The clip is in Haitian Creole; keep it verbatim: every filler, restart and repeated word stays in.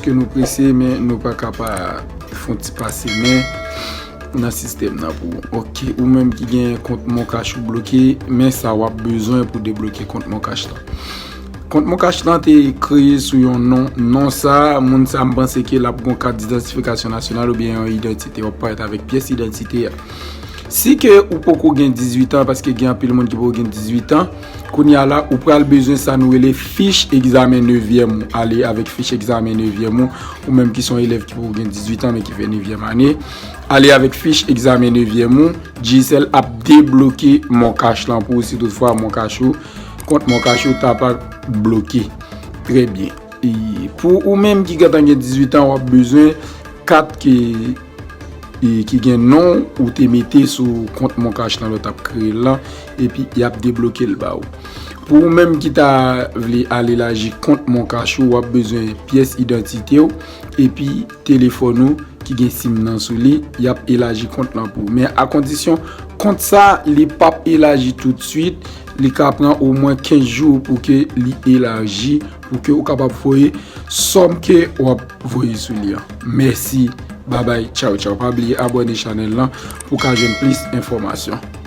ke nou prese, men nou pa ka pa fè yon ti pase men nan sistèm nan pou ou. Ok, ou menm ki gen kont Moncash ou bloke, men sa w ap bezwen pou debloke kont Moncash lan. Kont Moncash lan te kreye sou yon non. Non sa, moun sa, m panse ke l ap gon kat idantifikasyon nasyonal oubyen yon idantite. W ap parèt avèk pyès idantite a. Si ke ou poko gen dizuit an, paske gen anpil moun ki poko gen dizuit an, kounye a la, ou pral bezwen sa nou rele fich egzamen nevyèm ou. Ale avèk fich egzamen nevyèm ou, ou menm ki se yon elèv ki poko gen dizuit an, men ki fè nevyèm ane. Ale avèk fich egzamen nevyèm ou, Digicel ap debloke Moncash lan pou ou, si toutfwa Moncash ou, kont Moncash ou ta pa bloke. Trè byen. E pou ou menm ki gentan gen dizuit an, w ap bezwen kat ki, e, ki gen non ou te mete sou kont Moncash lan lè w t ap kreye l lan, epi y ap debloke l ba ou. Pou ou menm ki ta vle al elaji kont Moncash ou, w ap bezwen pyès idantite w, epi telefòn ou ki gen sim nan sou li, y ap elaji kont lan pou ou. Men a kondisyon, kont sa, li p ap elaji toutswit, li ka pran omwen kenz jou pou ke li elaji, pou ke ou kapab voye sòm ke w ap voye sou li an. Mèsi, babay, tchaw, tchaw. Pa bliye abòne chanèl lan pou w ka jwenn plis enfòmasyon.